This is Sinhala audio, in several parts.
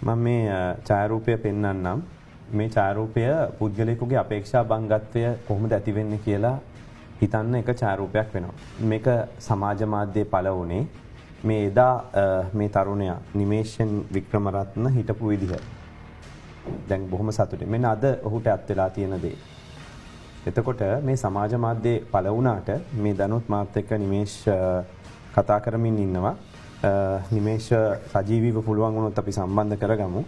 මම මේ ඡායාරූපය පෙන්වන්නම්. මේ ඡායාරූපය පුද්ගලයෙකුගේ අපේක්ෂා භංගත්වය කොහොමද ඇති වෙන්නේ කියලා හිතන්න එක ඡායාරූපයක් වෙනවා. මේක සමාජ මාධ්‍යයේ පළ වුණේ මේ එදා මේ තරුණයා නිමේෂන් වික්‍රමරත්න හිටපු විදිහ. දැන් බොහොම සතුටින්. මෙන්න අද ඔහුට අත් වෙලා තියෙන දේ. එතකොට මේ සමාජ මාධ්‍යයේ පළ වුණාට මේ දැනුත් මාත් එක්ක නිමේෂ් කතා කරමින් ඉන්නවා. නිමේෂ් සජීවීව පුළුවන් වුණොත් අපි සම්බන්ධ කරගමු.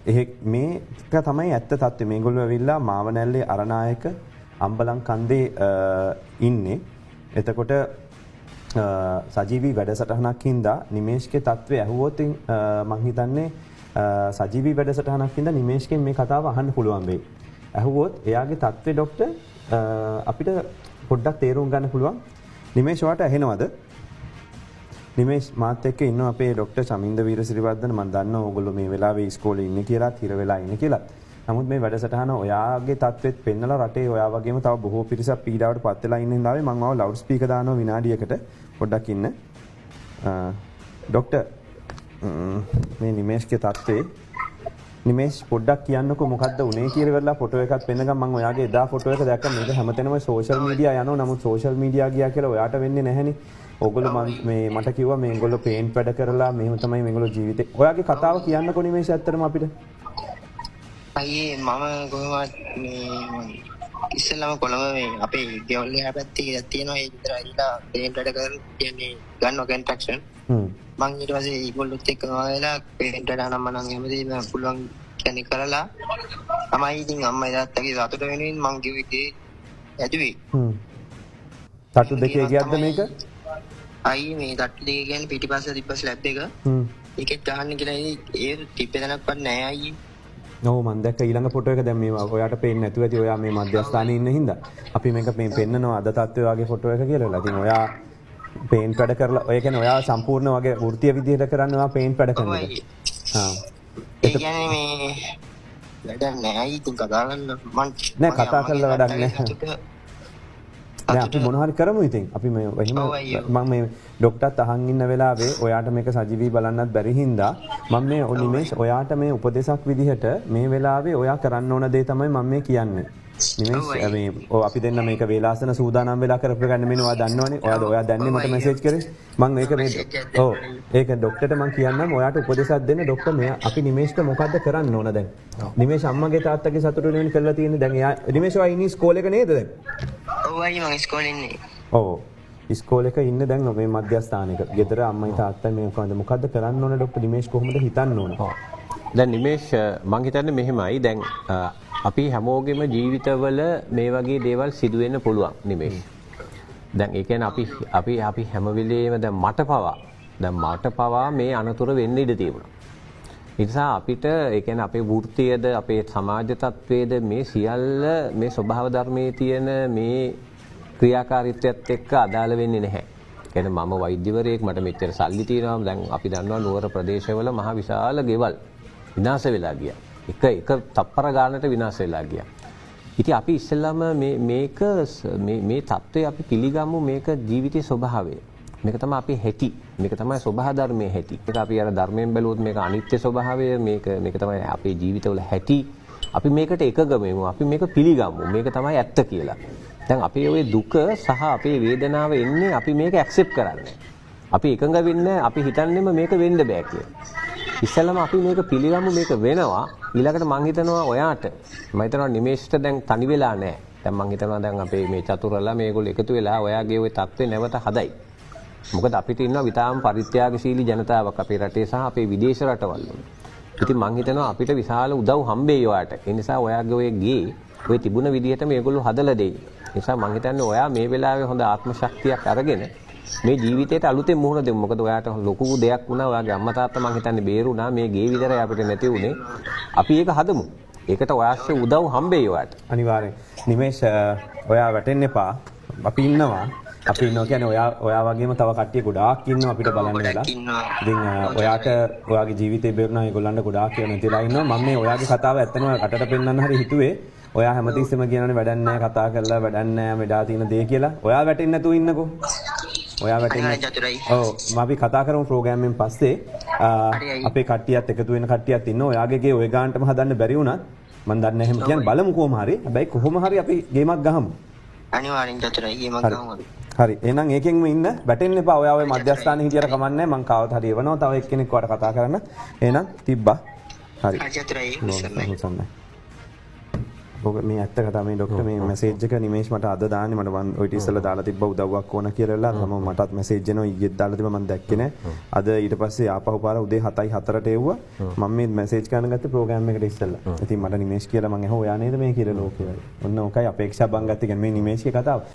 එහෙ මේක තමයි ඇත්ත තත්ත්වය. මේගොල්ලෝ ඇවිල්ලා මාවනැල්ලේ අරණායක අම්බලන් කන්දේ ඉන්නේ. එතකොට සජීවී වැඩසටහනක් හින්දා නිමේෂ්ගේ තත්ත්වය ඇහුවොත් මං හිතන්නේ සජීවී වැඩසටහනක් හින්දා නිමේෂ්ගෙන් මේ කතාව අහන්න පුළුවන් වෙයි. ඇහුවොත් එයාගේ තත්ත්වය ඩොක්ටර් අපිට පොඩ්ඩක් තේරුම් ගන්න පුළුවන්. නිමේෂ් ඔයාට ඇහෙනවද? නිමේෂ් මාත් එක්ක ඉන්නවා අපේ ඩොක්ටර් චමින්ද වීරසිරිවර්ධන. මම දන්නවා ඕගොල්ලෝ මේ වෙලාවේ ඉස්කෝලේ ඉන්නේ කියලාත්, හිර වෙලා ඉන්නේ කියලාත්. නමුත් මේ වැඩසටහන ඔයාගේ තත්ත්වෙත් පෙන්නලා රටේ ඔයා වගේම තව බොහෝ පිරිසක් පීඩාවට පත් වෙලා ඉන්න හින්දාවේ මම ඔයාව ලවුඩ් ස්පීකර් දානවා විනාඩියකට පොඩ්ඩක් ඉන්න. ඩොක්ටර් මේ නිමේෂ්ගේ තත්ත්වේ නිමේෂ් පොඩ්ඩක් කියන්නකෝ මොකද්ද උනේ කියලා ඉවරලා ෆොටෝ එකක් පෙන්නගම්. මම ඔයාගේ එදා ෆොටෝ එක දැක්කා. මේක හැමතැනම සෝෂල් මීඩියා යනවා. නමුත් සෝෂල් මීඩියා ගියා කියලා ඔයාට වෙන්නේ නැහැනේ. ඔයගොල්ලෝ මං මේ මට කිව්වා මේගොල්ලෝ පේන්ට් වැඩ කරලා මෙහෙම තමයි මේගොල්ලෝ ජීවිතේ. ඔයාගේ කතාව කියන්නකෝ නිමේෂ් ඇත්තටම අපිට. අයියේ මම කොහොමවත් මේ ඉස්සෙල්ලාම කොළඹ මේ අපේ ගෙවල් එහා පැත්තේ ගෙදරක් තියෙනවා. ඒ ගෙදර ඇවිල්ලා පේන්ට් වැඩ කරන කියන්නේ ගන්නවා කන්ස්ට්‍රක්ෂන්. මං ඊට පස්සේ ඒගොල්ලොත් එක්ක වෙලා පේන්ට් වැඩ නම් මනම් හැමදේම පුළුවන් කියන්නේ කරලා තමයි ඉතින් අම්මයි තාත්තගේ සතුට වෙනුවෙන් මං කිව්වේ ගේ හැදුවේ. තට්ටු දෙකේ ගියක්ද මේක? අයියේ මේ තට්ටු දෙක කියන්නේ පිටිපස්ස තිබ්බ ස්ලැබ් එක. ඒකෙත් ගහන්න කියලා ඒ තිබ්බ තැනක්වත් නෑ අයියේ. ඔව් මං දැක්ක ඊළඟ ෆොටෝ එක දැන් මේ ඔයාට පේන්නේ නැතුව ඇති ඔයා මේ මධ්‍යස්ථානයේ ඉන්න හින්දා. අපි මේක මේ පෙන්නනවා අද තත්ත්වය වගේ ෆොටෝ එක කියලා වෙලා. ඉතින් ඔයා පේන්ට් වැඩ කරලා ඔය කියන්නේ ඔයා සම්පූර්ණ වගේ වෘත්තීය විදිහට කරන්නේ ඔයා පේන්ට් වැඩ කරන එක. ආ. ඒ කියන්නේ මේ වැඩක් නෑ අයියේ ඉතින් කතා කරලා මං නෑ කතා කරලා වැඩක් නෑ. නෑ අපි මොන හරි කරමු ඉතින්. අපි මේ එහෙම මං මේ ඩොක්ටර්ත් අහන් ඉන්න වෙලාවේ ඔයාට මේක සජීවී බලන්නත් බැරි හින්දා මං මේ නිමේෂ් ඔයාට මේ උපදේශක් විදිහට මේ වෙලාවේ ඔයා කරන්න ඕන දේ තමයි මං මේ කියන්නේ. නිමේෂ් මේ ඔව් අපි දෙන්න මේක වේලාසන සූදානම් වෙලා කරපු එක නෙමෙයි ඔයා දන්නවනේ. ඔයා ඔයා දැන්නේ මට මැසේජ් කරේ. මං ඒක මේ ඔව් ඒක ඩොක්ටර්ට මං කියන්නම් ඔයාට උපදේශක් දෙන්න ඩොක්ටර් මේ අපි නිමේෂ්ට මොකද්ද කරන්න ඕන දැන්? නිමේෂ් අම්මගේ තාත්තගේ සතුට වෙනුවෙන් කරලා තියෙන්නේ දැන් එයා නිමේෂ් ඔයා ඉන්නේ ඉස්කෝලේක නේද දැන්? ඔව් අයියේ මං ඉස්කෝලේ ඉන්නේ. ඔව් ඉස්කෝලේක ඉන්න දැන් මේ මධ්‍යස්ථානයක. ගෙදර අම්මයි තාත්තයි මේ මොකද්ද මොකද්ද කරන්න ඕන ඩොක්ටර් නිමේෂ් කොහොමද හිතන්න ඕන? ඔව්. දැන් නිමේෂ් මං හිතන්නේ මෙහෙමයි දැන් අපි හැමෝගෙම ජීවිතවල මේ වගේ දේවල් සිදු වෙන්න පුළුවන් නිමේෂ්. දැන් ඒ කියන්නේ අපි අපි අපි හැම වෙලේම දැන් මට පවා මේ අනතුර වෙන්න ඉඩ තිබුණා. ඒ නිසා අපිට ඒ කියන්නේ අපේ වෘත්තියද අපේ සමාජ තත්වයේද මේ සියල්ල මේ ස්වභාව ධර්මයේ තියෙන මේ ක්‍රියාකාරීත්වයත් එක්ක අදාළ වෙන්නේ නැහැ. ඒ කියන්නේ මම වෛද්‍යවරයෙක් මට මෙච්චර සල්ලි තියෙනවා. දැන් අපි දන්නවා නුවර ප්‍රදේශවල මහ විශාල ගෙවල් විනාශ වෙලා ගියා. එක එක තප්පර ගානට විනාශ වෙලා ගියා. ඉතින් අපි ඉස්සෙල්ලාම මේ මේක මේ මේ தত্ত্বය අපි පිළිගමු මේක ජීවිතයේ ස්වභාවය. මේක තමයි අපේ හැටි. මේක තමයි ස්වභාව ධර්මයේ හැටි. මේක අපි අර ධර්මයෙන් බැලුවොත් මේක අනිත්‍ය ස්වභාවය, මේක මේක තමයි අපේ ජීවිතවල හැටි. අපි මේකට එකග වෙමු. අපි මේක පිළිගමු. මේක තමයි ඇත්ත කියලා. දැන් අපේ ඔය දුක සහ අපේ වේදනාව එන්නේ අපි මේක ඇක්සෙප්ට් කරන්නේ. අපි එකඟ වෙන්නේ අපි හිතන්නේම මේක වෙන්න බෑ කියලා. ඉස්සෙල්ලාම අපි මේක පිළිගමු මේක වෙනවා. ඊළඟට මං හිතනවා ඔයාට මං හිතනවා නිමේෂ්ට දැන් තනි වෙලා නෑ. දැන් මං හිතනවා දැන් අපේ මේ චතුරලා මේගොල්ලෝ එකතු වෙලා ඔයාගේ ඔය තත්ත්වේ නැවත හදයි. මොකද අපිට ඉන්නවා විතාම පරිත්‍යාගශීලී ජනතාවක් අපේ රටේ සහ අපේ විදේශ රටවල් වල. ඉතින් මං හිතනවා අපිට විශාල උදව් හම්බෙයි ඔයාට. ඒ නිසා ඔයාගේ ඔය ගේ ඔය තිබුණ විදිහට මේගොල්ලෝ හදලා දෙයි. ඒ නිසා මං හිතන්නේ ඔයා මේ වෙලාවේ හොඳ ආත්ම ශක්තියක් අරගෙන මේ ජීවිතේට අලුතෙන් මුහුණ දෙමු. මොකද ඔයාට ලොකු දෙයක් වුණා. ඔයාගේ අම්මා තාත්තා මං හිතන්නේ බේරුණා. මේ ගේ විතරයි අපිට නැති වුණේ. අපි ඒක හදමු. ඒකට ඔයාට උදව් හම්බෙයි ඔයාට. අනිවාර්යෙන්. නිමේෂ් ඔයා වැටෙන්න එපා. අපි ඉන්නවා. අපි ඉන්නවා කියන්නේ ඔයා ඔයා වගේම තව කට්ටිය ගොඩාක් ඉන්නවා අපිට බලන්න වෙලා. ඉතින් ඔයාට ඔයාගේ ජීවිතේ බේරුණා ඒගොල්ලන්ට ගොඩාක් ඒවා නැතිලා ඉන්නවා. මම මේ ඔයාගේ කතාව ඇත්තටම රටට පෙන්වන්න හරි හිතුවේ. ඔයා හැමතිස්සෙම කියනවනේ වැඩක් නැහැ කතා කරලා වැඩක් නැහැ මෙඩා තියෙන දේ කියලා. ඔයා වැටෙන්නේ නැතුව ඉන්නකෝ. ඔයා වැටෙන්න. ඔව් මම අපි කතා කරමු ප්‍රෝග්‍රෑම් එකෙන් පස්සේ. අපේ කට්ටියත් එකතු වෙන කට්ටියත් ඉන්නවා. ඔයාගේ ගේ ඔය ගානටම හදන්න බැරි වුණත් මං දන්නේ නැහැ එහෙම කියන්නේ බලමු කොහොම හරි. හැබැයි කොහොම හරි අපි ගේමක් ගහමු. අනිවාර්යෙන් චතුරයි ගේමක් ගහමු අපි. හරි. එහෙනම් ඒකෙන්ම ඉන්න වැටෙන්න එපා. ඔයා ඔය මධ්‍යස්ථානයේ හිටියට කමක් නැහැ. මං කාවත් හරි එවනවා. තව එක්කෙනෙක් ඔයාට කතා කරන්න. එහෙනම් තිබ්බා. හරි. චතුරයි. සන්නයි. ඔක මේ ඇත්ත කතාව මේ ඩොක්ටර් මේ මැසේජ් එක නිමේෂ් මට අද දාන්නේ. මට මං ඔය ඊට ඉස්සෙල්ලා දාලා තිබ්බා උදව්වක් ඕන කියලා වෙලා තම මටත් මැසේජ් එනවා ඊයේත් දාලා තිබ්බා මං දැක්කේ නෑ. අද ඊට පස්සේ ආපහු පාර උදේ 7:04ට එව්වා. මම මේ මැසේජ් කරන්න ගත්තේ ප්‍රෝග්‍රෑම් එකට ඉස්සෙල්ලා. ඉතින් මට නිමේෂ් කියලා මං ඇහුවා ඔයා නේද මේ කියලා ලෝකේ. ඔන්න ඔකයි අපේක්ෂා බංගත් කියන්නේ මේ නිමේෂ්ගේ කතාව.